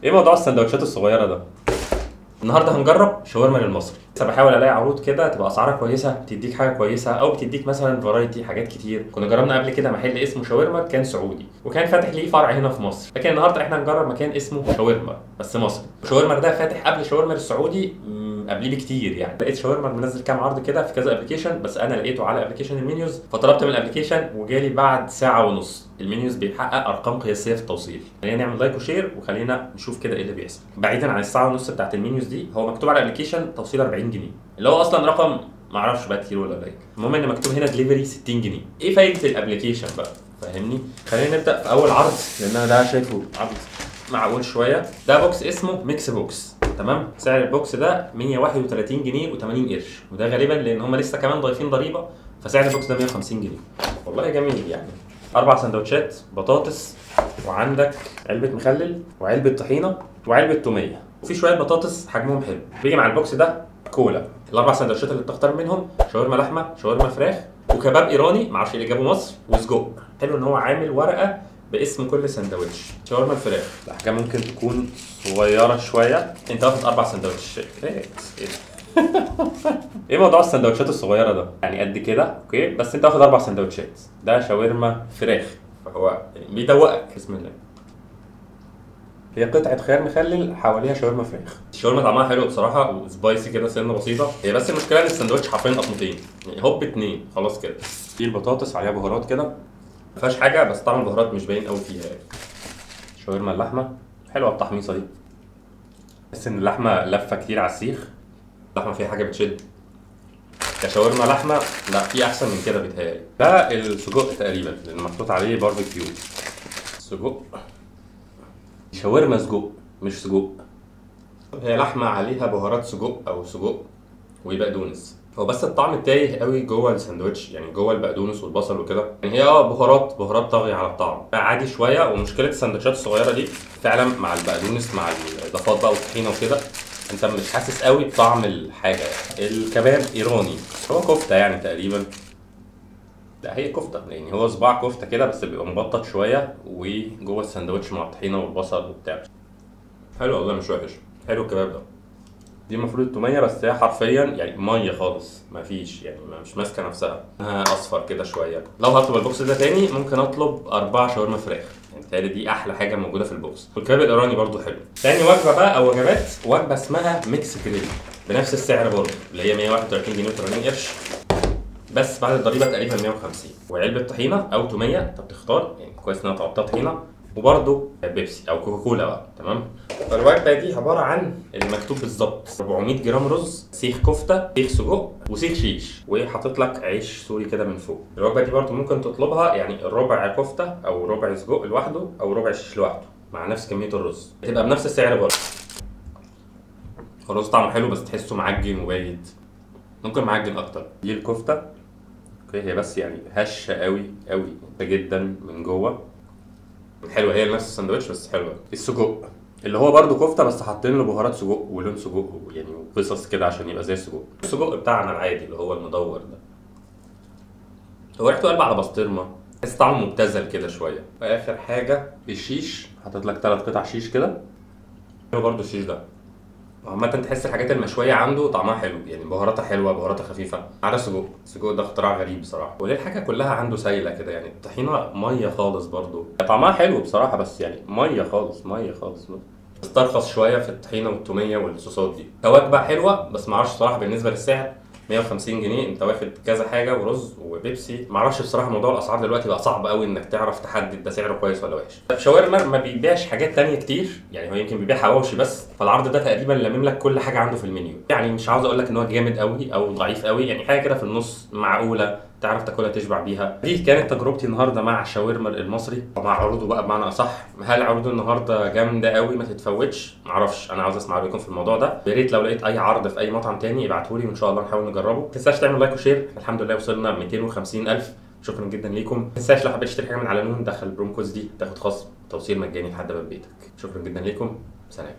ايه موضوع السندوتشات الصغيرة ده؟ النهارده هنجرب شاورما للمصري. لسه بحاول الاقي عروض كده تبقى اسعارها كويسة، بتديك حاجة كويسة او بتديك مثلا variety حاجات كتير. كنا جربنا قبل كده محل اسمه شاورما كان سعودي وكان فاتح ليه فرع هنا في مصر، لكن النهارده احنا هنجرب مكان اسمه شاورما بس مصري. شاورما ده فاتح قبل شاورما السعودي قبليه بكتير يعني. لقيت شاورما منزل كام عرض كده في كذا application، بس انا لقيته على application المنيوز، فطلبت من ال application وجالي بعد ساعة ونص. المنيوز بيحقق ارقام قياسية في التوصيل. خلينا نعمل like و share وخلينا نشوف كده ايه اللي بيحصل. بعيدا عن الساعة ونص بتاعت المنيوز دي، هو مكتوب على ال application توصيل 40 جنيه، اللي هو اصلا رقم معرفش بقى كتير ولا قليل. المهم ان مكتوب هنا دليفري 60 جنيه. ايه فايده ال application بقى؟ فاهمني؟ خلينا نبدا في اول عرض لان انا ده شايفه عرض معقول شوية. ده box اسمه mix box، تمام؟ سعر ال box ده 131 جنيه و80 قرش، وده غالبا لان هم لسه كمان ضايفين ضريبة، فسعر ال box ده 150 جنيه. والله جميل يعني. 4 سندوتشات بطاطس، وعندك علبة مخلل وعلبة طحينه وعلبة توميه، وفي شوية بطاطس حجمهم حلو. بيجي مع ال box ده كولا. الاربع سندوتشات اللي بتختار منهم شاورما لحمه، شاورما فراخ، وكباب ايراني معرفش اللي جابه مصر، وسجق. حلو ان هو عامل ورقة باسم كل سندوتش. شاورما الفراخ الاحجام ممكن تكون صغيرة شوية، انت واخد 4 سندوتشات. ايه ايه موضوع السندوتشات الصغيرة ده؟ يعني قد كده okay، بس انت واخد 4 سندوتشات. ده شاورما فراخ فهو بيدوقك. بسم الله. هي قطعه خيار مخلل حواليها شاورما فراخ. الشاورما طعمها حلو بصراحة و spicy كده سنة بسيطة. هي بس المشكلة ان السندوتش حرفيا قطمتين، يعني هوب 2 خلاص كده. دي البطاطس عليها بهارات كده، ما فيهاش حاجة بس طعم البهارات مش باين قوي فيها يعني. شاورما اللحمة حلوة التحميصه دي، بس ان اللحمة لفه كتير على السيخ، اللحمة فيها حاجة بتشد. كشاورما لحمه لا، في احسن من كده بيتهيألي. ده السجق تقريبا لان محطوط عليه باربيكيو. سجق، شاورما سجق مش سجق، هي لحمه عليها بهارات سجق او سجق وبقدونس. هو بس الطعم تايه قوي جوه الساندوتش، يعني جوه البقدونس والبصل وكده، يعني هي بهارات بهارات طاغية على الطعم عادي شوية. ومشكلة السندوتشات الصغيرة دي فعلا مع البقدونس مع الاضافات بقى والطحينه وكده، انت مش حاسس قوي بطعم الحاجة يعني. الكباب ايراني هو كفته يعني تقريبا، لا هي كفته يعني، هو صباع كفته كده بس بيبقى مبطط شوية وجوه الساندوتش مع الطحينه والبصل وبتاع. حلو والله مش وحش، حلو الكباب ده. دي المفروض التوميه بس هي حرفيا يعني مية خالص، مفيش يعني، مش ماسكه نفسها، اصفر كده شوية. لو هطلب ال box ده تاني ممكن اطلب 4 شاورما فراخ، يعني بتهيألي دي احلى حاجة موجودة في ال box. والكباب الايراني برده حلو. تاني وجبة بقى او وجبات، وجبة اسمها mix grill بنفس السعر برده اللي هي 131 جنيه و80 قرش، بس بعد الضريبة تقريبا 150. وعلبة طحينه او توميه انت بتختار، يعني كويس ان انا طلبتها طحينه، وبرده بيبسي او كوكاكولا بقى، تمام؟ فالوجبه دي عبارة عن المكتوب بالظبط 400 جرام رز، سيخ كفته، سيخ سجق، وسيخ شيش، وحاطط لك عيش سوري كده من فوق. الوجبة دي برده ممكن تطلبها يعني ربع كفته او ربع سجق لوحده او ربع شيش لوحده مع نفس كمية الرز، بتبقى بنفس السعر برده. الرز طعمه حلو بس تحسه معجن وبايت، ممكن معجن اكتر. دي الكفتة okay، هي بس يعني هشه قوي قوي جدا من جوه، حلوة. هي نفس الساندوتش بس حلوة. السجق اللي هو برده كفته بس حاطين له بهارات سجق ولون سجق يعني وقصص كده عشان يبقى زي السجق. السجق بتاعنا العادي اللي هو المدور ده، هو ريحته قلب على بسطرمه، تحس طعمه مبتذل كده شوية. واخر حاجة الشيش، حاطط لك 3 قطع شيش كده، حلو برده الشيش ده. عامة تحس الحاجات المشوية عنده طعمها حلو، يعني بهاراتها حلوة، بهاراتها خفيفة، ما عدا السجق، السجق ده اختراع غريب بصراحة. وليه الحاجة كلها عنده سايلة كده يعني، الطحينة مية خالص برضو، طعمها حلو بصراحة بس يعني مية خالص، مية خالص. استرخص شوية في الطحينة والتومية والصوصات دي. كوجبة حلوة بس معرفش بصراحة بالنسبة للسعر 150 جنيه انت واخد كذا حاجة ورز وبيبسي. معرفش بصراحة موضوع الاسعار دلوقتي بقى صعب قوي انك تعرف تحدد ده سعره كويس ولا وحش. شاورما ما بيبيعش حاجات تانية كتير، يعني هو يمكن بيبيع حواوشي بس، فالعرض ده تقريبا لامم لك كل حاجة عنده في المنيو. يعني مش عاوز اقول لك ان هو جامد قوي او ضعيف قوي، يعني حاجة كده في النص معقولة تعرف تاكلها تشبع بيها. دي كانت تجربتي النهارده مع شاورما المصري ومع عروضه بقى بمعنى اصح. هل عروضه النهارده جامدة قوي ما تتفوتش؟ معرفش، انا عاوز اسمع رايكم في الموضوع ده. يا ريت لو لقيت اي عرض في اي مطعم تاني ابعتولي وان شاء الله نحاول نجربه. ما تنساش تعمل like و share، الحمد لله وصلنا 250,000، شكرا جدا ليكم. ما تنساش لو حبيت تشتري حاجة من على نون دخل ال promo codes دي تاخد خصم توصيل مجاني لحد باب بيتك. شكرا جدا ليكم، سلام.